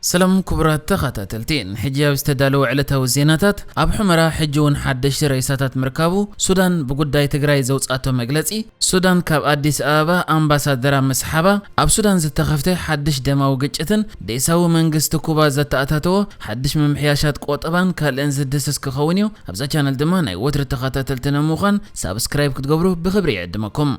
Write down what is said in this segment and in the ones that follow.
ሰላም ክቡራት ተኸታተልቲ፣ ንሕጂ ኣብ ዝተዳለወ ዕለታዊ ዜናታት፣ ኣብ ሑመራ ሕጂ እውን ሓደሽቲ ሬሳታት ምርካቡ፣ ሱዳን ብጉዳይ ትግራይ ዘውጻቶ መግለጺ፣ ሱዳን ካብ ኣዲስ ኣበባ ኣምባሳደራ ምስሓባ፣ ኣብ ሱዳን ዝተኸፍተ ሓድሽ ደማዊ ግጭትን ዴሳዊ መንግስቲ ኩባ ዘተኣታተዎ ሓድሽ ምምሕያሻት ቆጠባን ካልእን ዝድስስ ክኸውን እዩ። ኣብዛ ቻነል ድማ ናይ ወትሪ ተኸታተልቲ ንምዃን ሳብስክራይብ ክትገብሩ ብኽብሪ ይዕድመኩም።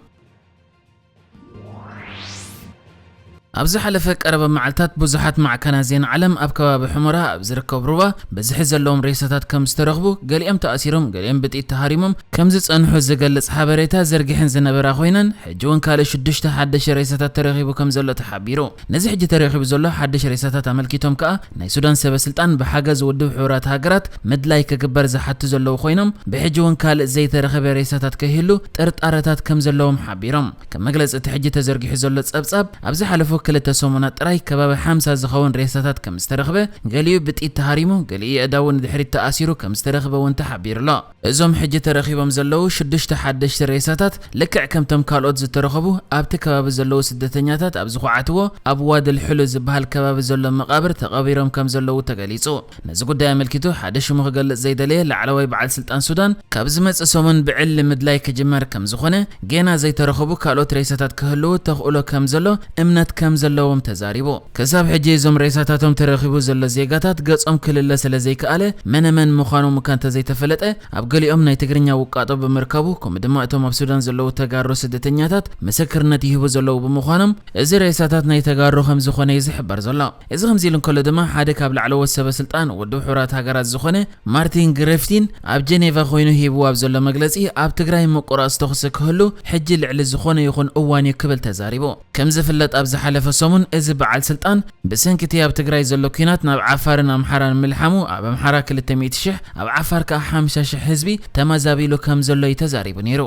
ኣብ ዝሓለፈ ቀረባ መዓልታት ብዙሓት ማዕከናት ዜና ዓለም ኣብ ከባቢ ሑመራ ኣብ ዝርከብ ሩባ ብዝሒ ዘለዎም ሬሳታት ከም ዝተረኽቡ፣ ገሊኦም ተኣሲሮም፣ ገሊኦም ብጥይት ተሃሪሞም ከም ዝጸንሑ ዝገልጽ ሓበሬታ ዘርጊሐን ዝነበራ ኮይነን፣ ሕጂ እውን ካልእ ሽዱሽተ ሓደሽ ሬሳታት ተረኺቡ ከም ዘሎ ተሓቢሩ። ነዚ ሕጂ ተረኺቡ ዘሎ ሓደሽ ሬሳታት ኣመልኪቶም ከኣ ናይ ሱዳን ሰበ ስልጣን ብሓገዝ ውድብ ሕቡራት ሃገራት ምድላይ ክግበር ዝሓቱ ዘለዉ ኮይኖም፣ ብሕጂ እውን ካልእ ዘይተረኸበ ሬሳታት ከይህሉ ጥርጣረታት ከም ዘለዎም ሓቢሮም። ከም መግለጺ እቲ ሕጂ ተዘርጊሑ ዘሎ ጸብጻብ፣ ኣብ ዝሓለፉ ክልተ ሰሙናት ጥራይ ከባቢ ሓምሳ ዝኸውን ሬሳታት ከም ዝተረኽበ፣ ገሊኡ ብጥይት ተሃሪሙ፣ ገሊኡ የእዳዉ ንድሕሪት ተኣሲሩ ከም ዝተረኽበ እውን ተሓቢሩ ኣሎ። እዞም ሕጂ ተረኺቦም ዘለዉ ሽዱሽተ ሓደሽቲ ሬሳታት፣ ልክዕ ከምቶም ካልኦት ዝተረኸቡ፣ ኣብቲ ከባቢ ዘለዉ ስደተኛታት ኣብ ዝኹዓትዎ ኣብ ዋድል ሕሉ ዝበሃል ከባቢ ዘሎ መቓብር ተቐቢሮም ከም ዘለዉ ተገሊጹ። ነዚ ጉዳይ ኣመልኪቱ ሓደ ሽሙ ክገልጽ ዘይደለየ ላዕለዋይ በዓል ስልጣን ሱዳን፣ ካብ ዝመጽእ ሰሙን ብዕሊ ምድላይ ክጅመር ከም ዝኾነ፣ ጌና ዘይተረኸቡ ካልኦት ሬሳታት ክህልዉ ተኽእሎ ከም ዘሎ እምነት ከም ዘለዎም ተዛሪቡ። ክሳብ ሕጂ እዞም ሬሳታቶም ተረኺቡ ዘሎ ዜጋታት ገጾም ክልለ ስለ ዘይከኣለ፣ መነመን ምዃኖም እኳ እንተዘይተፈለጠ፣ ኣብ ገሊኦም ናይ ትግርኛ ውቃጦ ብምርካቡ፣ ከምኡ ድማ እቶም ኣብ ሱዳን ዘለዉ ተጋሩ ስደተኛታት ምስክርነት ይህቡ ዘለዉ ብምዃኖም፣ እዚ ሬሳታት ናይ ተጋሩ ከም ዝኾነ እዩ ዝሕበር ዘሎ። እዚ ከምዚ ኢሉ እንከሎ ድማ፣ ሓደ ካብ ላዕለዎት ሰበ ስልጣን ውድብ ሕቡራት ሃገራት ዝኾነ ማርቲን ግሪፍቲን ኣብ ጀኔቫ ኮይኑ ሂብዎ ኣብ ዘሎ መግለጺ፣ ኣብ ትግራይ ምቁራጽ ተኹሲ ክህሉ ሕጂ ልዕሊ ዝኾነ ይኹን እዋን እዩ ክብል ተዛሪቡ። ከም ዝፍለጥ፣ ኣብ ዝሓለፈ ሰሙን እዚ በዓል ስልጣን ብሰንኪ እቲ ኣብ ትግራይ ዘሎ ኲናት ናብ ዓፋርን ኣምሓራን ምልሓሙ፣ ኣብ ኣምሓራ ክልተ ሚእቲ ሽሕ፣ ኣብ ዓፋር ከኣ ሓምሳ ሽሕ ህዝቢ ተመዛቢሉ ከም ዘሎ እዩ ተዛሪቡ ነይሩ።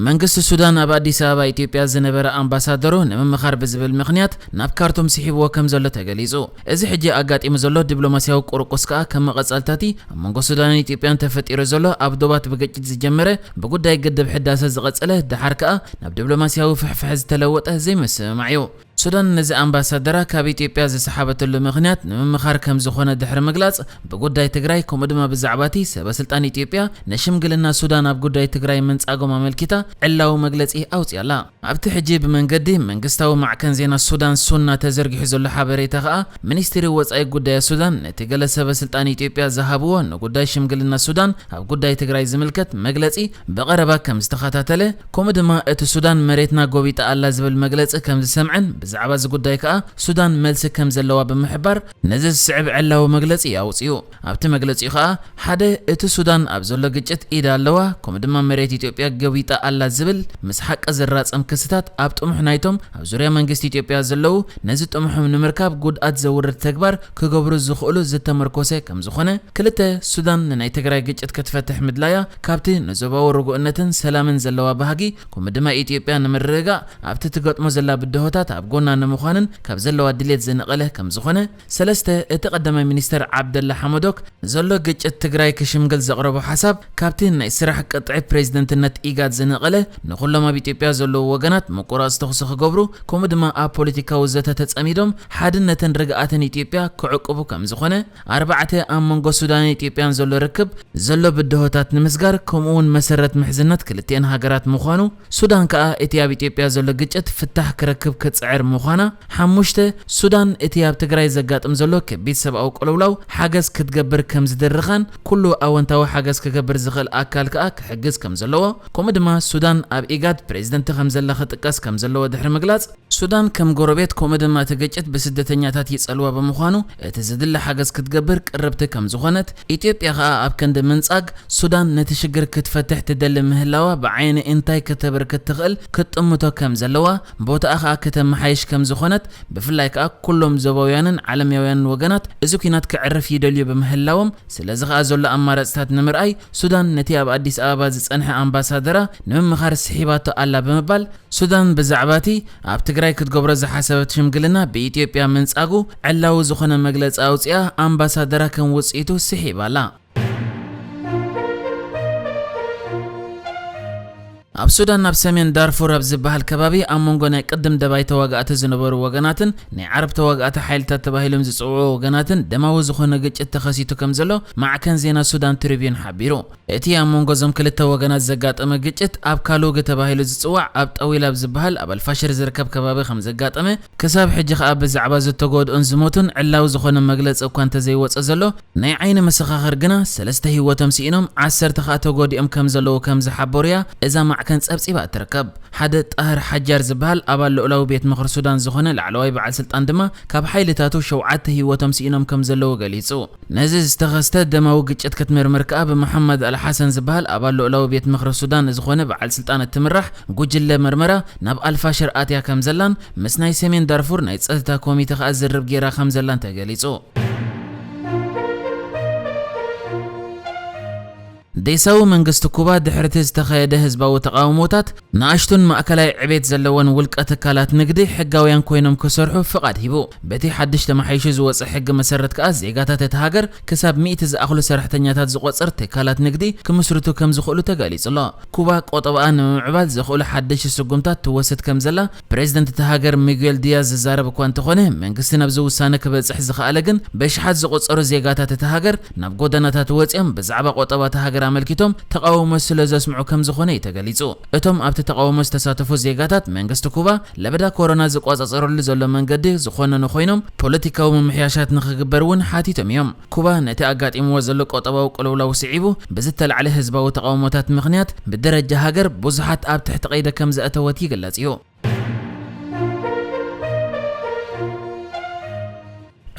መንግስቲ ሱዳን ኣብ ኣዲስ ኣበባ ኢትዮጵያ ዝነበረ ኣምባሳደሩ ንምምኻር ብዝብል ምኽንያት ናብ ካርቱም ስሒብዎ ከም ዘሎ ተገሊጹ። እዚ ሕጂ ኣጋጢሙ ዘሎ ዲፕሎማስያዊ ቁርቁስ ከኣ ከም መቐጸልታቲ ኣብ መንጎ ሱዳንን ኢትዮጵያን ተፈጢሩ ዘሎ ኣብ ዶባት ብግጭት ዝጀመረ ብጉዳይ ግድብ ሕዳሰ ዝቐጸለ ደሓር ከኣ ናብ ዲፕሎማስያዊ ፍሕፍሕ ዝተለወጠ ዘይምስምማዕ እዩ። ሱዳን ነዚ ኣምባሳደራ ካብ ኢትዮጵያ ዝሰሓበተሉ ምኽንያት ንምምኻር ከም ዝኾነ ድሕሪ ምግላጽ፣ ብጉዳይ ትግራይ ከምኡ ድማ ብዛዕባ እቲ ሰበ ስልጣን ኢትዮጵያ ንሽምግልና ሱዳን ኣብ ጉዳይ ትግራይ ምንጻጎም ኣመልኪታ ዕላዊ መግለጺ ኣውጺኣላ። ኣብቲ ሕጂ ብመንገዲ መንግስታዊ ማዕከን ዜና ሱዳን ሱና ተዘርጊሑ ዘሎ ሓበሬታ ከኣ፣ ሚኒስትሪ ወጻኢ ጉዳያት ሱዳን ነቲ ገለ ሰበ ስልጣን ኢትዮጵያ ዝሃብዎ ንጉዳይ ሽምግልና ሱዳን ኣብ ጉዳይ ትግራይ ዝምልከት መግለጺ ብቐረባ ከም ዝተኸታተለ፣ ከምኡ ድማ እቲ ሱዳን መሬትና ጎቢጣ ኣላ ዝብል መግለጺ ከም ዝሰምዐን፣ ብዛዕባ እዚ ጉዳይ ከኣ ሱዳን መልሲ ከም ዘለዋ ብምሕባር፣ ነዚ ዝስዕብ ዕላዊ መግለጺ ኣውጺኡ። ኣብቲ መግለጺኡ ከኣ፣ ሓደ፣ እቲ ሱዳን ኣብ ዘሎ ግጭት ኢድ ኣለዋ፣ ከምኡ ድማ መሬት ኢትዮጵያ ጎቢጣ ኣላ ዝብል ምስ ሓቂ ዝራጸም ክስታት ኣብ ጥሙሕ ናይቶም ኣብ ዙርያ መንግስቲ ኢትዮጵያ ዘለዉ ነዚ ጥሙሖም ንምርካብ ጉድኣት ዘውርድ ተግባር ክገብሩ ዝኽእሉ ዝተመርኮሰ ከም ዝኾነ፣ ክልተ፣ ሱዳን ንናይ ትግራይ ግጭት ክትፈትሕ ምድላያ ካብቲ ንዞባዊ ርጉእነትን ሰላምን ዘለዋ ባህጊ፣ ከምኡ ድማ ኢትዮጵያ ንምርግጋእ ኣብቲ ትገጥሞ ዘላ ብድሆታት ኣብ ጎና ንምዃንን ካብ ዘለዋ ድሌት ዝነቐለ ከም ዝኾነ፣ ሰለስተ፣ እቲ ቀዳማይ ሚኒስተር ዓብደላ ሓመዶክ ዘሎ ግጭት ትግራይ ክሽምግል ዘቕረቦ ሓሳብ ካብቲ ናይ ስራሕ ቅጥዒ ፕሬዝደንትነት ኢጋድ ዝነቐለ፣ ንኹሎም ኣብ ኢትዮጵያ ዘለዉ ወገናት ምቁራጽ ተኹሲ ክገብሩ፣ ከምኡ ድማ ኣብ ፖለቲካዊ ዘተ ተጸሚዶም ሓድነትን ርግኣትን ኢትዮጵያ ክዕቅቡ ከም ዝኾነ፣ ኣርባዕተ፣ ኣብ መንጎ ሱዳንን ኢትዮጵያን ዘሎ ርክብ ዘሎ ብድሆታት ንምስጋር፣ ከምኡ እውን መሰረት ምሕዝነት ክልቲኤን ሃገራት ምዃኑ፣ ሱዳን ከኣ እቲ ኣብ ኢትዮጵያ ዘሎ ግጭት ፍታሕ ክረክብ ክትጽዕር ምዃና፣ ሓሙሽተ፣ ሱዳን እቲ ኣብ ትግራይ ዘጋጥም ዘሎ ከቢድ ሰብኣዊ ቅልውላው ሓገዝ ክትገብር ከም ዝድርኻን፣ ኩሉ ኣወንታዊ ሓገዝ ክገብር ዝኽእል ኣካል ከኣ ክሕግዝ ከም ዘለዎ፣ ከምኡ ድማ ሱዳን ኣብ ኢጋድ ፕሬዝደንት ከም ዘላ ክጥቀስ ከም ዘለዎ ድሕሪ ምግላጽ፣ ሱዳን ከም ጎረቤት፣ ከምኡ ድማ እቲ ግጭት ብስደተኛታት ይጸልዋ ብምዃኑ፣ እቲ ዝድለ ሓገዝ ክትገብር ቅርብቲ ከም ዝኾነት፣ ኢትዮጵያ ከኣ ኣብ ክንዲ ምንጻግ፣ ሱዳን ነቲ ሽግር ክትፈትሕ ትደሊ ምህላዋ ብዓይኒ እንታይ ከተበርክት ትኽእል ክትጥምቶ ከም ዘለዋ፣ ቦታኣ ከኣ ከተመሓይሽ ከም ዝኾነት፣ ብፍላይ ከኣ ኩሎም ዞባውያንን ዓለማውያንን ወገናት እዚ ኲናት ከዕርፍ ይደልዩ ብምህላዎም፣ ስለዚ ከኣ ዘሎ ኣማራጽታት ንምርኣይ፣ ሱዳን ነቲ ኣብ ኣዲስ ኣበባ ዝጸንሐ ኣምባሳደራ ንምምኻር ስሒባቶ ኣላ ብምባል፣ ሱዳን ብዛዕባ እቲ ኣብ ትግራይ ክትገብሮ ዝሓሰበት ሽምግልና ብኢትዮጵያ ምንጻጉ ዕላዊ ዝኾነ መግለጺ ኣውጺኣ ኣምባሳደራ ከም ውጽኢቱ ስሒባ ኣላ። ኣብ ሱዳን፣ ኣብ ሰሜን ዳርፉር ኣብ ዝበሃል ከባቢ፣ ኣብ መንጎ ናይ ቅድም ደባይ ተዋጋእቲ ዝነበሩ ወገናትን ናይ ዓረብ ተዋጋእቲ ሓይልታት ተባሂሎም ዝጽውዑ ወገናትን ደማዊ ዝኾነ ግጭት ተኸሲቱ ከም ዘሎ ማዕከን ዜና ሱዳን ትሪቢዩን ሓቢሩ። እቲ ኣብ መንጎ እዞም ክልተ ወገናት ዘጋጠመ ግጭት ኣብ ካሉግ ተባሂሉ ዝጽዋዕ ኣብ ጠዊል ኣብ ዝበሃል ኣብ ኣልፋሽር ዝርከብ ከባቢ ከም ዘጋጠመ፣ ክሳብ ሕጂ ከኣ ብዛዕባ ዝተጎድኡን ዝሞቱን ዕላዊ ዝኾነ መግለጺ እኳ እንተዘይወጸ ዘሎ፣ ናይ ዓይኒ መሰኻኽር ግና ሰለስተ ህይወቶም ስኢኖም፣ ዓሰርተ ከኣ ተጎዲኦም ከም ዘለዉ ከም ዝሓበሩያ እዛ ማዕከን ጸብጺባ እትርከብ። ሓደ ጣህር ሓጃር ዝበሃል ኣባል ልኡላዊ ቤት ምኽሪ ሱዳን ዝኾነ ላዕለዋይ በዓል ስልጣን ድማ ካብ ሓይልታቱ ሸውዓተ ህይወቶም ስኢኖም ከም ዘለዉ ገሊጹ። ነዚ ዝተኸስተ ደማዊ ግጭት ክትምርምር ከኣ ብመሓመድ ኣልሓሰን ዝበሃል ኣባል ልኡላዊ ቤት ምኽሪ ሱዳን ዝኾነ በዓል ስልጣን እትምራሕ ጉጅለ መርመራ ናብ ኣልፋሽር ኣትያ ከም ዘላን ምስ ናይ ሰሜን ዳርፉር ናይ ጸጥታ ኮሚተ ከኣ ዝርብ ጌራ ከም ዘላን ተገሊጹ። ዴሳዊ መንግስቲ ኩባ ድሕርቲ ዝተኻየደ ህዝባዊ ተቓውሞታት ንኣሽቱን ማእከላይ ዕቤት ዘለወን ውልቀ ትካላት ንግዲ ሕጋውያን ኮይኖም ክሰርሑ ፍቓድ ሂቡ። በቲ ሓድሽ ተማሓይሹ ዝወጸ ሕጊ መሰረት ከኣ ዜጋታት እታ ሃገር ክሳብ ሚእቲ ዝኣኽሉ ሰራሕተኛታት ዝቆጽር ትካላት ንግዲ ክምስርቱ ከም ዝኽእሉ ተገሊጹ ኣሎ። ኩባ ቆጠባኣ ንምምዕባል ዘኽእሉ ሓደሽ ስጉምታት ትወስድ ከም ዘላ ፕሬዝደንት እታ ሃገር ሚጉኤል ዲያዝ ዝዛረብ እኳ እንተኾነ፣ መንግስቲ ናብዚ ውሳነ ክበጽሕ ዝኸኣለ ግን በሽሓት ዝቑጸሩ ዜጋታት እታ ሃገር ናብ ጎደናታት ወጺኦም ብዛዕባ ቆጠባ እታ ሃገር ኣመልኪቶም ተቓውሞ ስለ ዘስምዑ ከም ዝኾነ እዩ ተገሊጹ። እቶም ኣብቲ ተቓውሞ ዝተሳተፉ ዜጋታት መንግስቲ ኩባ ለበዳ ኮሮና ዝቆጻጸረሉ ዘሎ መንገዲ ዝኾነኑ ኮይኖም ፖለቲካዊ ምምሕያሻት ንኽግበር እውን ሓቲቶም እዮም። ኩባ ነቲ ኣጋጢምዎ ዘሎ ቆጠባዊ ቅልውላው ስዒቡ ብዝተላዕለ ህዝባዊ ተቓውሞታት ምኽንያት ብደረጃ ሃገር ብዙሓት ኣብ ትሕቲ ቀይዲ ከም ዘእተወት ይግለጽ እዩ።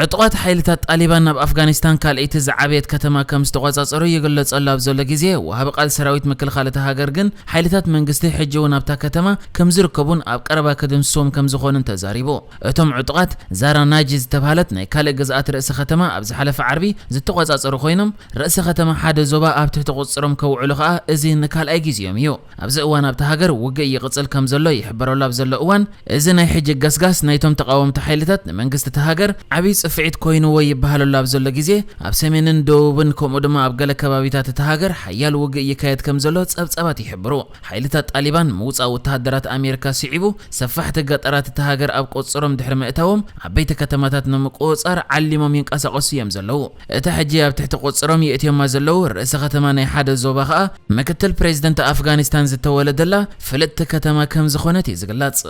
ዕጡቓት ሓይልታት ጣሊባን ናብ ኣፍጋኒስታን ካልኣይቲ ዝዓበየት ከተማ ከም ዝተቖጻጸሩ ይግለጸሉ ኣብ ዘሎ ግዜ፣ ወሃቢ ቃል ሰራዊት ምክልኻል እታ ሃገር ግን ሓይልታት መንግስቲ ሕጂ እውን ኣብታ ከተማ ከም ዝርከቡን ኣብ ቀረባ ክድምስሶም ከም ዝኾኑን ተዛሪቡ። እቶም ዕጡቓት ዛራ ናጂ ዝተባህለት ናይ ካልእ ግዝኣት ርእሲ ከተማ ኣብ ዝሓለፈ ዓርቢ ዝተቖጻጸሩ ኮይኖም፣ ርእሲ ከተማ ሓደ ዞባ ኣብ ትሕቲ ቁጽጽሮም ከውዕሉ ከኣ እዚ ንካልኣይ ግዜኦም እዩ። ኣብዚ እዋን ኣብታ ሃገር ውግእ ይቕጽል ከም ዘሎ ይሕበረሉ ኣብ ዘሎ እዋን፣ እዚ ናይ ሕጂ ገስጋስ ናይቶም ተቓወምቲ ሓይልታት ንመንግስቲ እታ ሃገር ዓብዪ ጽፍዒት ኮይንዎ ይበሃለሉ ኣብ ዘሎ ግዜ፣ ኣብ ሰሜንን ደቡብን ከምኡ ድማ ኣብ ገለ ከባቢታት እታ ሃገር ሓያል ውግእ ይካየድ ከም ዘሎ ጸብጻባት ይሕብሩ። ሓይልታት ጣሊባን ምውጻእ ወተሃደራት ኣሜሪካ ስዒቡ፣ ሰፋሕቲ ገጠራት እታ ሃገር ኣብ ቁጽሮም ድሕሪ ምእታዎም፣ ዓበይቲ ከተማታት ንምቁጽጻር ዓሊሞም ይንቀሳቐሱ እዮም ዘለዉ። እቲ ሕጂ ኣብ ትሕቲ ቁጽሮም የእትዮማ ዘለዉ ርእሰ ከተማ ናይ ሓደ ዞባ ከኣ ምክትል ፕሬዝደንት ኣፍጋኒስታን ዝተወለደላ ፍልጥቲ ከተማ ከም ዝኾነት እዩ ዝግለጽ።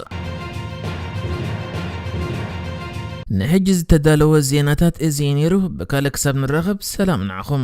ንሕጂ ዝተዳለወ ዜናታት እዚ እዩ ነይሩ። ብካልእ ክሳብ ንራኸብ ሰላም ንዓኹም።